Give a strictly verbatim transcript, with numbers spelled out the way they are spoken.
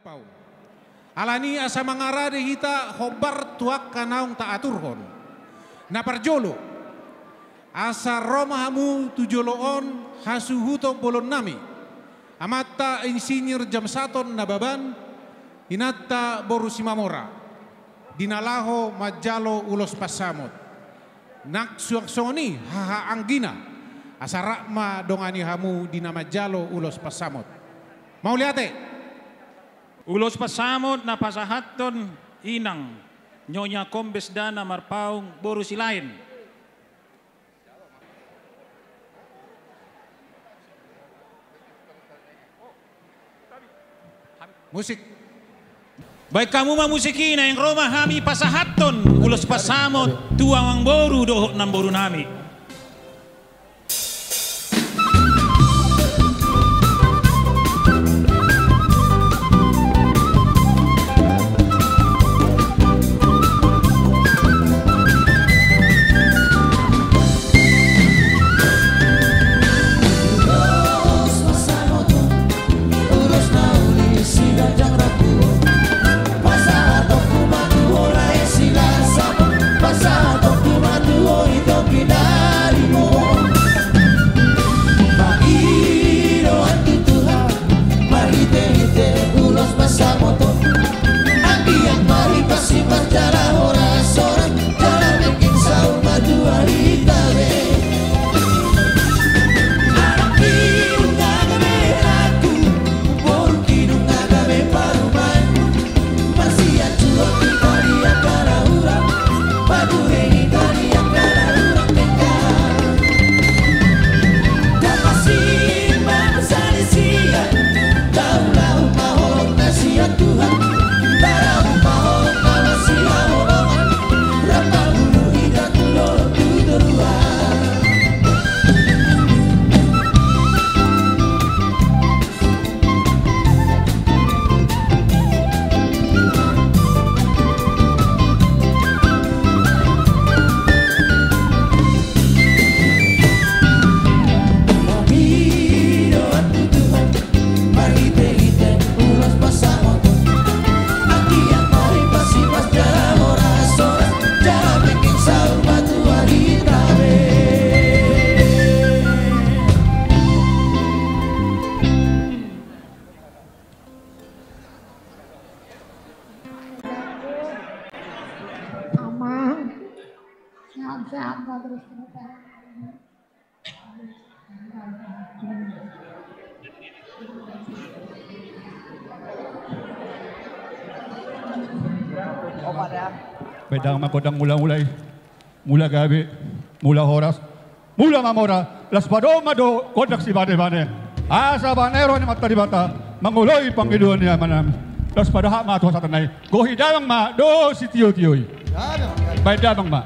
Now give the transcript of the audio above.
Paung. Alani asa mangarade hita hombar tu angka naung taaturhon. Na parjolo, asa ro ma hamu tu jolo on hasuhuton bolonnami, amanta Insinyur Jamsaton Nababan, inanta boru Simamora, di na laho manjalo ulos pansamot. Nang suang songon i haha anggina, asa rap ma dongani hamu di na manjalo ulos pansamot. Mauliate. Ulos pansamot na pasahathon inang Nyonya Kombes Dana Marpaung boru Silaen. Musik. Baen hamu ma musik i, naeng ro ma hami pasahathon ulos pansamot tu amangboru dohot namborunami. Marhitehite ulos pansamot on, anggiat ma hupasipat jala horas-horas, jala mangkin saur matua hita be. Anak kidung gabe anakku, boru kidung gabe parumaenku. Marsianjuan hita di angka na hurang, madure hita di angka na hurang denggan. Dang marsipangsalisian, dang laho maholong na sian Tuhan, dang laho maholong na masihaholongan, rap mangolu hita tu dolok tu toruan. Amang, sehat-sehat, Pak, terus-terus, ya. Baen damang ma gondang mula-mula i. Mula gabe, mula horas, mula mamora, laos padomu ma do gondang sibane-bane. Asa bane roha ni Amanta Debata mangoloi pangidoan ni amanami. Laos padomu ma tu hasahatan na i. Gohi damang ma do sitio-tio i. Baen damang ma.